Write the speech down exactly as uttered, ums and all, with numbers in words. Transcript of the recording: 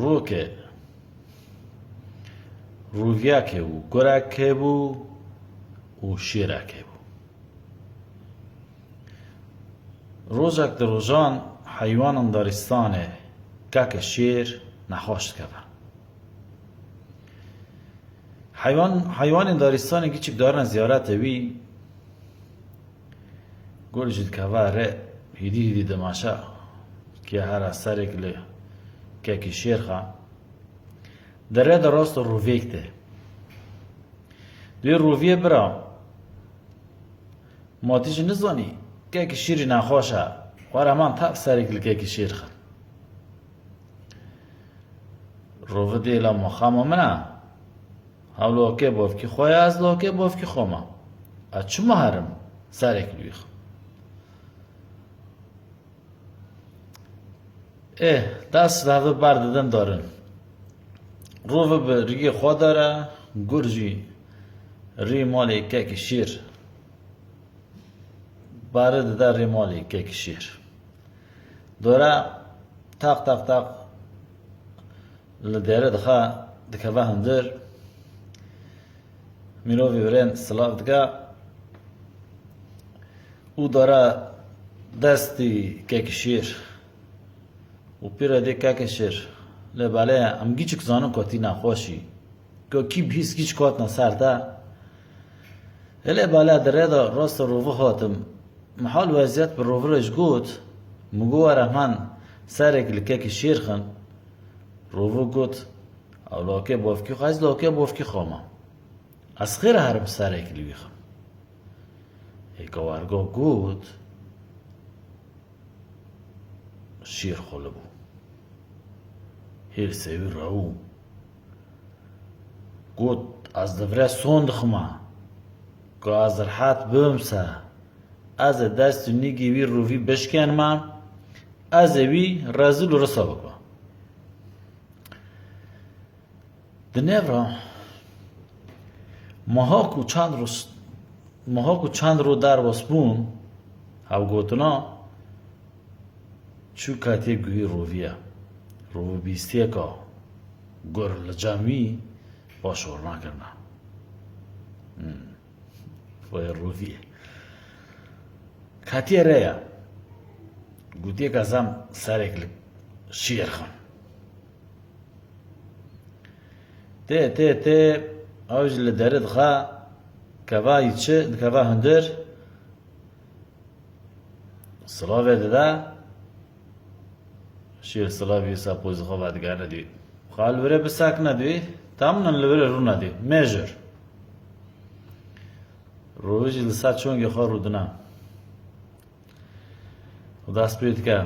Rûke, rûviyeke û gureke bû û şêreke bû. Rojek di rojan heywanan daristanê keke şêr nexweş dikeve. Heywan, heywanên daristanê giçik darine ziyarete wî, gur jî dikeve re hîdî hîdî dimaşe ke hera serek li kekî şêr xe. Di rê de rast rûvêk tê. Dê rûviyê bira, ma tu jî nizanî kekî şêrî nexweş e, were heman tev serek li kekî şêr xe. Rûvi dê la ma xema min e. Ew lokê bavkî xwe ye, ez lokê bavkî xwe me. Ez çima herim serek li wî xim? Ê, dest li hev berdidin darin. Rûvi bi rîyê xwe dere, gur jî rî malê kekî şêr. Bari dide rê malê kekî şêr. Dore taq taq taq li dere dixe, dikeve hundir. Mirovî virên silav dike û dore destî kekî şêr û pîre dê kekî şêr. Lê belê em giçik zanin ku tî nexweşî. Ku kî bihîst giç katine ser te. Hilê bala di rê de rast rûvi hatim. Mihal weziyet bi rûvi re ji got, min got were heman serek li kekî şêr xin. Rûvi got, ew lokê bavkî xwe, ez lokê bavkî xwe me. Ez xêr herim serek li wî xim. Ê ke wergo got, şêr xwe li bû. Hêrsê wî rewû. Got, ez li vir e son dixima. Ku ez rehet bim se. Ez ê dest û nîgî wî rûvî bişkênime. Ez ê wî rezîl û risa bikima. Di nêv re meha ku çend roj, meha ku çend roj derbas bûn, hevgotina çû ketiye guhî rûviyê. Rûvî bîstiyeka gur li cem wî paşorna kirine. Hmm. Foyê rûviyê. Ketiye rêya. Gotiye ke ez em serek li şêr xin. Tê, tê, tê, ew jî li derê dixe, keva yî çi, dikeve hundir, silavê dide, şêr silavê wî ser pozî xwe vedigere dî. Xwe li virê bisekine dî, tamînan li virê rûne dî, mêjir. Rûvî jî li ser çongê xwe rûdine. Û dest pê dike.